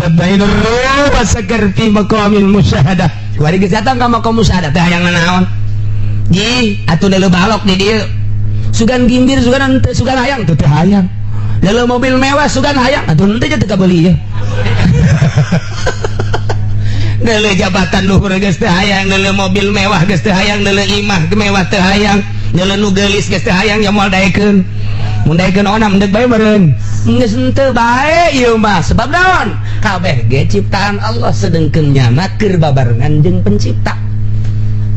Tabainur wasakar fi maqamil musyahadah. Kuari geus datang ka maqam musyahadah teh hayang naon? Ji, atuh deuleu balok di dieu. Sugan gimbir, sugan henteu, sugan hayang teu, teu hayang. Deuleu mobil mewah sugan hayang, atuh henteu teu kabeuli ye. Deuleu jabatan luhur geus teu hayang, deuleu mobil mewah geus teu hayang, deuleu imah mewah teu hayang, deuleu nu geulis geus teu hayang, ya moal daekeun. Mun daekeun onam deuk bae meureun. Geus henteu bae ieu mah, sebab naon? Kabeh ge ciptaan Allah, sedengkeun nyana keur babarengan jeung pencipta.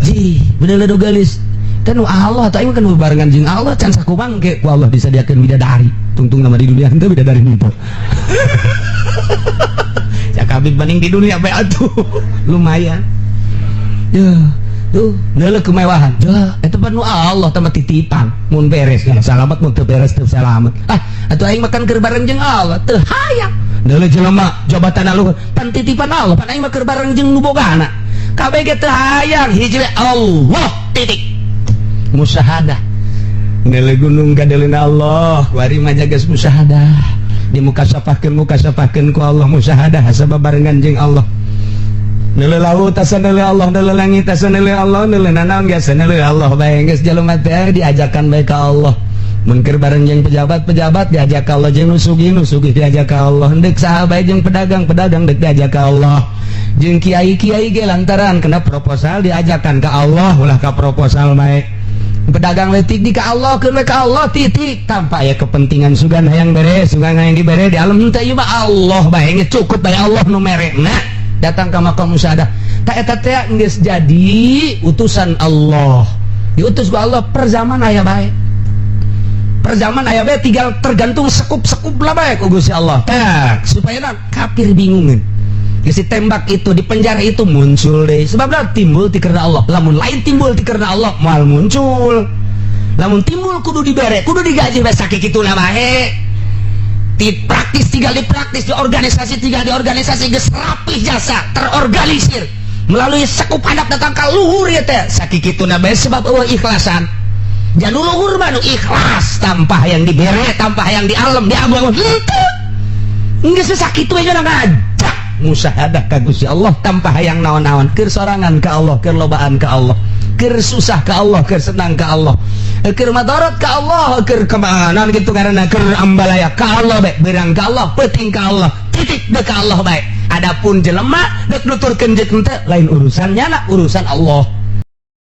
Ji, bener nu geulis teh nu Allah atau aing kan babarengan jeung Allah can sakumang ge ku Allah disadiakeun bidadari. Tungtung nama di dunia henteu bidadari henteu. Kabib banding di dunia bae atuh lumayan ya tuh neuleuh kemewahan ya eta mah nu Allah teh titipan, mun beres ya salamat, mun teu beres teu salamat. Ah, atuh aing makan keur bareng jeung Allah teu hayang. Neuleuh jelema jabatan luhur pan titipan Allah, pan aing mah keur bareng jeung nu bogana. Kabeh ge teu hayang, hiji we, Allah titik musyahadah. Neuleuh gunung kadeleuna Allah, kuari mah jagas musyahadah, di muka safahkeun, muka safahkeun ku Allah, musyahadah sabab barengan jeung Allah. Neuleuh laut asa neuleuh Allah, neuleuh langit asa neuleuh Allah, neuleuh nanaon ge asa neuleuh Allah bae. Geus jelema teh diajakan bae ka Allah. Mun keur bareng jeung pejabat-pejabat diajak ka Allah, jeung nu sugih, nu sugih diajak ka Allah, deuk saha bae, jeung pedagang-pedagang deuk diajak ka Allah, jeung kiai-kiai ge lantaran kena proposal diajakan ka Allah, ulah ka proposal bae. Pedagang letik di ka Allah, keur ka Allah titik, tanpa aya kepentingan sugan hayang bere, sugan hayang dibere di alam henteu, ieu mah Allah bae geus cukup bae, Allah nu mere. Nah, datang ka maqam musyahadah tak eta teh geus jadi utusan Allah, diutus ku Allah. Per zaman aya bae, per zaman aya bae, tinggal tergantung sekup-sekup lah bae ku Gusti Allah tak supaya na kafir bingungan. Geus ditembak itu, di penjara itu, muncul deh, sebab timbul ti karena Allah. Lamun lain timbul ti karena Allah moal muncul. Lamun timbul kudu dibere, kudu digaji bae, sakit kitu lah bae. Di praktis, tinggal di praktis, di organisasi, tinggal di organisasi, geus rapih jasa terorganisir melalui sekup handap datang ka luhur ya teh sakit kitu na bae, sebab eueuh ikhlasan. Janu luhur mah nu ikhlas tanpa yang dibere, tanpa yang di alam di abu henteu, geus sakitu we ngajak musyahadah ka Gusti Allah tanpa hayang naon-naon, keur sorangan ka Allah, keur lobaan ka Allah, keur susah ka Allah, keur senang ka Allah, keur madarat ka Allah, keur kemana gitu, karena keur ambalaya ka Allah bae, beurang ka Allah, peuting ka Allah, titik dek ka Allah bae. Adapun jelema dek nuturkeun jeung henteu lain urusannya, na urusan Allah.